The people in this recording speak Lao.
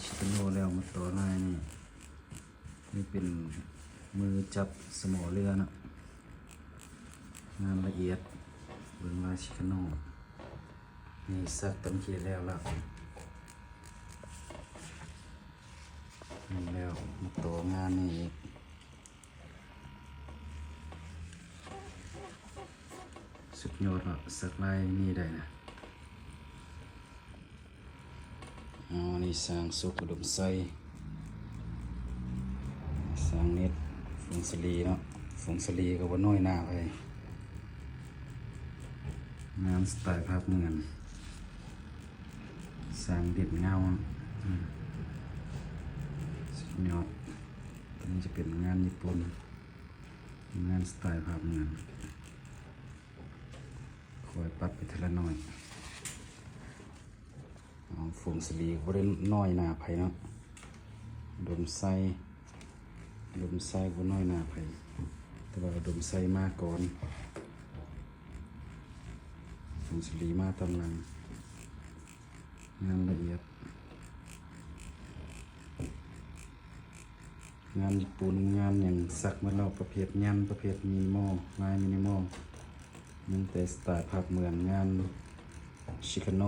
ຊິກາໂນແລ້ວ ມາຕໍ່ລາຍນີ້. ນີ້ເປັນມືຈັບສະໝໍເຮືອເນາະ, ງານລະອຽດ. ເບິ່ງລາຍຊິກາໂນ ນີ້ສັກຕຳກີ້ແລ້ວລະ. ນີ້ແລ້ວ ມາຕໍ່ງານນີ້ອີກ. ສຸດຍອດເນາະ, ສັກລາຍນີ້ໄດ້ນະ. ອໍ ນີ້ຊ່າງສຸກ ອຸດົມໄຊ, ຊ່າງນິດ ຟົງສະລີເນາະ. ຟົງສະລີກໍບໍ່ນ້ອຍໜ້າໃຜ, ງານສະໄຕລ໌ພາກເມືອງ, ຊ່າງດິດເງົາ. ອືມ ສຸດຍອດ. ຕົວນີ້ຈະເປັນງານຍີ່ປຸ່ນ, ງານສະໄຕລ໌ພາກເມືອງ. ຄ່ອຍປັດໄປເທື່ອລະໜ້ອຍ. ເອົາ ຟົງສະລີບໍ່ໄດ້ນ້ອຍໜ້າໃຜເນາະ, ອຸດົມໄຊ ອຸດົມໄຊບໍ່ນ້ອຍໜ້າໃຜ, ແຕ່ວ່າອຸດົມໄຊມາກ່ອນ, ຟົງສະລີມາຕາມຫຼັງ. ງານລະອຽດ, ງານຍີ່ປຸ່ນ ງານຫຍັງສັກໝົດແລ້ວ, ປະເພດຍັນ ປະເພດມິນິມໍ ລາຍມິນິມໍ, ຍັງແຕ່ສະໄຕລ໌ພາກເມືອງ, ງານຊິກາໂນ.